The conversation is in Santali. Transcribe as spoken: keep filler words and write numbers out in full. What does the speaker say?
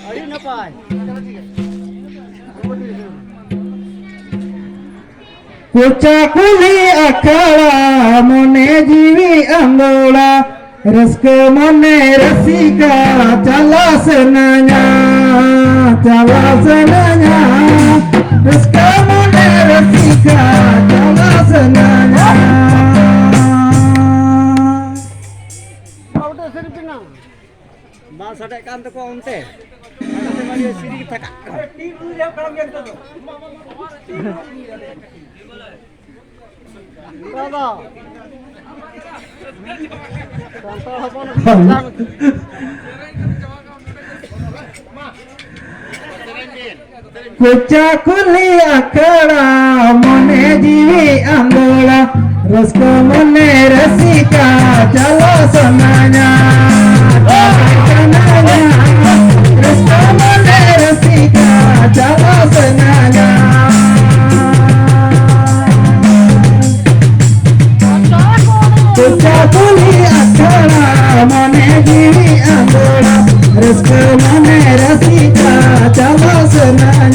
ᱟᱹᱰᱤ ᱱᱟᱯᱟᱭ᱾ ᱠᱚᱪᱟ ᱠᱩᱞᱦᱤ ᱟᱠᱷᱲᱟ ᱢᱚᱱᱮ ᱡᱤᱣᱤ ᱟᱸᱫᱳᱲᱟ, ᱨᱟᱹᱥᱠᱟᱹ ᱢᱚᱱᱮ ᱨᱟᱹᱥᱤᱠᱟ ᱪᱟᱞᱟᱜ ᱥᱟᱱᱟᱧᱟ, ᱪᱟᱞᱟᱜ ᱥᱟᱱᱟᱧᱟ, ᱨᱟᱹᱥᱠᱟᱹ ᱢᱚᱱᱮ ᱨᱟᱹᱥᱤᱠᱟ ᱪᱟᱞᱟᱜ ᱥᱟᱱᱟᱧᱟ᱾ ᱵᱟᱝ ᱥᱟᱰᱮᱜ ᱠᱟᱱ ᱛᱟᱠᱚᱣᱟ ᱚᱱᱛᱮ? ᱟᱠᱟᱥᱮ ᱵᱟᱹᱲᱤᱡ ᱥᱤᱨᱤ ᱜᱮ ᱛᱷᱟᱠᱟᱜ ᱠᱟᱱᱟ᱾ ᱫᱟᱫᱟ᱾ ᱥᱟᱱᱛᱟᱲ ᱦᱚᱯᱚᱱ ᱠᱚᱪᱟ ᱠᱩᱞᱦᱤ ᱟᱠᱷᱲᱟ ᱢᱚᱱᱮ ᱡᱤᱣᱤ ᱟᱸᱫᱳᱲᱟ, ᱨᱟᱹᱥᱠᱟᱹ ᱢᱚᱱᱮ ᱨᱟᱹᱥᱤᱠᱟ ᱪᱟᱞᱟᱜ ᱥᱟᱱᱟᱧᱟ, ᱪᱟᱞᱟᱜ ᱥᱟᱱᱟᱧᱟ, ᱨᱟᱹᱥᱠᱟᱹ ᱢᱚᱱᱮ ᱨᱟᱹᱥᱤᱠᱟ ᱪᱟᱞᱟᱜ ᱥᱟᱱᱟᱧᱟ᱾ ᱠᱚᱪᱟ ᱠᱩᱞᱦᱤ ᱟᱠᱷᱲᱟ ᱢᱚᱱᱮ ᱡᱤᱣᱤ ᱟᱸᱫᱳᱲᱟ, ᱨᱟᱹᱥᱠᱟᱹ ᱢᱚᱱᱮ ᱨᱟᱹᱥᱤᱠᱟ ᱪᱟᱞᱟᱜ ᱥᱟᱱᱟᱧᱟ᱾